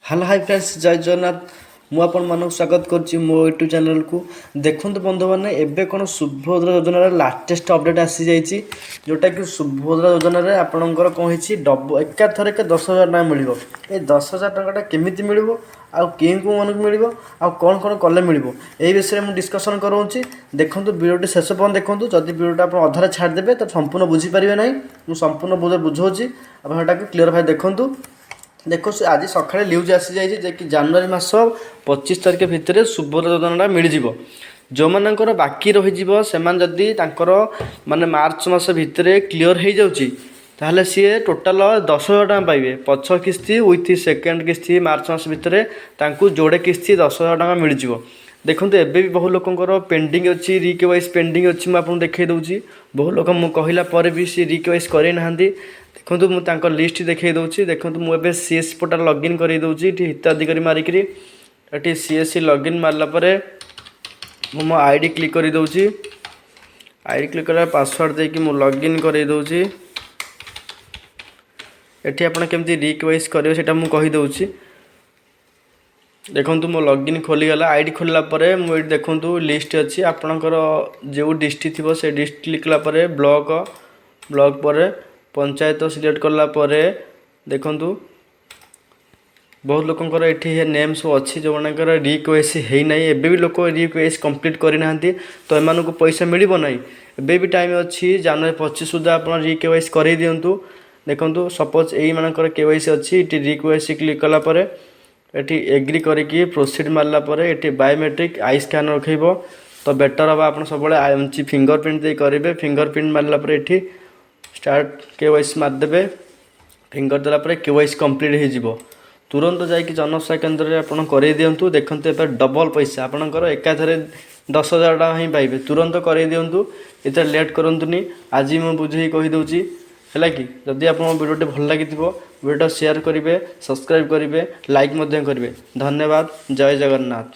Hello, high friends, ଜୟ ଜଗନ୍ନାଥ। ମୁଁ ଆପଣମାନଙ୍କୁ ସ୍ୱାଗତ କରୁଛି ମୋ ୟୁଟ୍ୟୁବ୍ ଚ୍ୟାନେଲକୁ। ଦେଖନ୍ତୁ ବନ୍ଧୁମାନେ, ଏବେ କ'ଣ ସୁଭଦ୍ରା ଯୋଜନାର ଲାଟେଷ୍ଟ ଅପଡ଼େଟ୍ ଆସିଯାଇଛି, ଯେଉଁଟାକି ସୁଭଦ୍ରା ଯୋଜନାରେ ଆପଣଙ୍କର କ'ଣ ହେଇଛି, ଏକାଥରକେ 10,000 ଟଙ୍କା ମିଳିବ। ଏ 10,000 ଟଙ୍କାଟା କେମିତି ମିଳିବ ଆଉ କେଉଁ କେଉଁମାନଙ୍କୁ ମିଳିବ ଆଉ କ'ଣ କ'ଣ କଲେ ମିଳିବ, ଏଇ ବିଷୟରେ ମୁଁ ଡିସ୍କସନ୍ କରାଉଛି। ଦେଖନ୍ତୁ, ଭିଡ଼ିଓଟି ଶେଷ ପର୍ଯ୍ୟନ୍ତ ଦେଖନ୍ତୁ। ଯଦି ଭିଡ଼ିଓଟା ଆପଣ ଅଧାରେ ଛାଡ଼ିଦେବେ, ତ ସମ୍ପୂର୍ଣ୍ଣ ବୁଝିପାରିବେ ନାହିଁ। ମୁଁ ସମ୍ପୂର୍ଣ୍ଣ ବୁଝାଉଛି, ଆପଣ ସେଟାକୁ କ୍ଲିୟର୍ ଭାବେ ଦେଖନ୍ତୁ। ଦେଖ, ଆଜି ସକାଳେ ନ୍ୟୁଜ୍ ଆସିଯାଇଛି ଯେ କି ଜାନୁଆରୀ ମାସ 25 ତାରିଖ ଭିତରେ ସୁଭଦ୍ରା ଯୋଜନାଟା ମିଳିଯିବ। ଯେଉଁମାନଙ୍କର ବାକି ରହିଯିବ, ସେମାନେ ଯଦି ତାଙ୍କର ମାନେ ମାର୍ଚ୍ଚ ମାସ ଭିତରେ କ୍ଲିଅର୍ ହେଇଯାଉଛି, ତାହେଲେ ସିଏ ଟୋଟାଲ 10,000 ଟଙ୍କା ପାଇବେ। ପଛ କିସ୍ତି ୱିଥ୍ ସେକେଣ୍ଡ କିସ୍ତି, ମାର୍ଚ୍ଚ ମାସ ଭିତରେ ତାଙ୍କୁ ଯୋଡ଼େ କିସ୍ତି 10,000 ଟଙ୍କା ମିଳିଯିବ। ଦେଖନ୍ତୁ, ଏବେ ବି ବହୁ ଲୋକଙ୍କର ପେଣ୍ଡିଂ ଅଛି, ରି କେ ୱାଇ ସି ପେଣ୍ଡିଂ ଅଛି। ମୁଁ ଆପଣଙ୍କୁ ଦେଖାଇ ଦେଉଛି। ବହୁ ଲୋକ ମୁଁ କହିଲା ପରେ ବି ସେ ରି କେ ୱାଇ ସି କରେଇ ନାହାନ୍ତି। ଦେଖନ୍ତୁ, ମୁଁ ତାଙ୍କ ଲିଷ୍ଟ ଦେଖାଇ ଦେଉଛି। ଦେଖନ୍ତୁ, ମୁଁ ଏବେ ସିଏସ୍ ପୋର୍ଟାଲ୍ ଲଗ୍ଇନ୍ କରେଇ ଦେଉଛି। ଏଠି ହିତାଧିକାରୀ ମାରିକିରି ଏଠି ସିଏସ୍ସି ଲଗ୍ଇନ୍ ମାରିଲା ପରେ ମୁଁ ମୋ ଆଇଡ଼ି କ୍ଲିକ୍ କରିଦେଉଛି। ଆଇଡ଼ି କ୍ଲିକ୍ କଲା, ପାସୱାର୍ଡ଼ ଦେଇକି ମୁଁ ଲଗ୍ଇନ୍ କରେଇ ଦେଉଛି। ଏଠି ଆପଣ କେମିତି ରି କେ ୱାଇ ସି କରିବେ, ସେଇଟା ମୁଁ କହିଦେଉଛି। ଦେଖନ୍ତୁ, ମୋ ଲଗ୍ଇନ୍ ଖୋଲିଗଲା। ଆଇଡ଼ି ଖୋଲିଲା ପରେ ମୁଁ ଏଇଠି ଦେଖନ୍ତୁ ଲିଷ୍ଟ ଅଛି। ଆପଣଙ୍କର ଯେଉଁ ଡିଷ୍ଟ୍ରିକ୍ଟ ଥିବ, ସେ ଡିଷ୍ଟ୍ରିକ୍ଟ କ୍ଲିକ୍ କଲା ପରେ ବ୍ଲକ, ବ୍ଲକ ପରେ ପଞ୍ଚାୟତ ସିଲେକ୍ଟ କଲା ପରେ ଦେଖନ୍ତୁ, ବହୁତ ଲୋକଙ୍କର ଏଠି ନେମ୍ ସବୁ ଅଛି, ଯେଉଁମାନଙ୍କର ରି କେ ୱାଇ ସି ହେଇନାହିଁ। ଏବେ ବି ଲୋକ ରି କେ ୱାଇ ସି କମ୍ପ୍ଲିଟ୍ କରିନାହାନ୍ତି, ତ ଏମାନଙ୍କୁ ପଇସା ମିଳିବ ନାହିଁ। ଏବେ ବି ଟାଇମ୍ ଅଛି। ଜାନୁଆରୀ 25 ସୁଦ୍ଧା ଆପଣ ରି କେ ୱାଇ ସି କରେଇ ଦିଅନ୍ତୁ। ଦେଖନ୍ତୁ, ସପୋଜ୍ ଏଇମାନଙ୍କର କେ ୱାଇ ସି ଅଛି। ଏଠି ରି କେ ୱାଇ ସି କ୍ଲିକ୍ କଲା ପରେ ଏଠି ଏଗ୍ରି କରିକି ପ୍ରୋସିଡ଼୍ ମାରିଲା ପରେ ଏଠି ବାୟୋମେଟ୍ରିକ୍ I scan ରଖେଇବ। ତ ବେଟର୍ ହେବ ଆପଣ ସବୁବେଳେ ଫିଙ୍ଗର ପ୍ରିଣ୍ଟ ଦେଇ କରିବେ। ଫିଙ୍ଗର ପ୍ରିଣ୍ଟ ମାରିଲା ପରେ ଏଠି ଷ୍ଟାର୍ଟ କେ ୱାଇ ସି ମାରିଦେବେ। ଫିଙ୍ଗର ଦେଲା ପରେ କେ ୱାଇ ସି କମ୍ପ୍ଲିଟ୍ ହେଇଯିବ। ତୁରନ୍ତ ଯାଇକି ଜନସେବା କେନ୍ଦ୍ରରେ ଆପଣ କରେଇ ଦିଅନ୍ତୁ। ଦେଖନ୍ତୁ, ଏବେ ଡବଲ୍ ପଇସା ଆପଣଙ୍କର ଏକାଥରେ 10,000 ଟଙ୍କା ହିଁ ପାଇବେ। ତୁରନ୍ତ କରେଇ ଦିଅନ୍ତୁ, ଏଥିରେ ଲେଟ୍ କରନ୍ତୁନି। ଆଜି ମୁଁ ବୁଝେଇ କହିଦେଉଛି, ହେଲା କି? ଯଦି ଆପଣଙ୍କ ଭିଡ଼ିଓଟି ଭଲ ଲାଗିଥିବ, ଭିଡ଼ିଓଟା ସେୟାର କରିବେ, ସବସ୍କ୍ରାଇବ୍ କରିବେ, ଲାଇକ୍ ମଧ୍ୟ କରିବେ। ଧନ୍ୟବାଦ, ଜୟ ଜଗନ୍ନାଥ।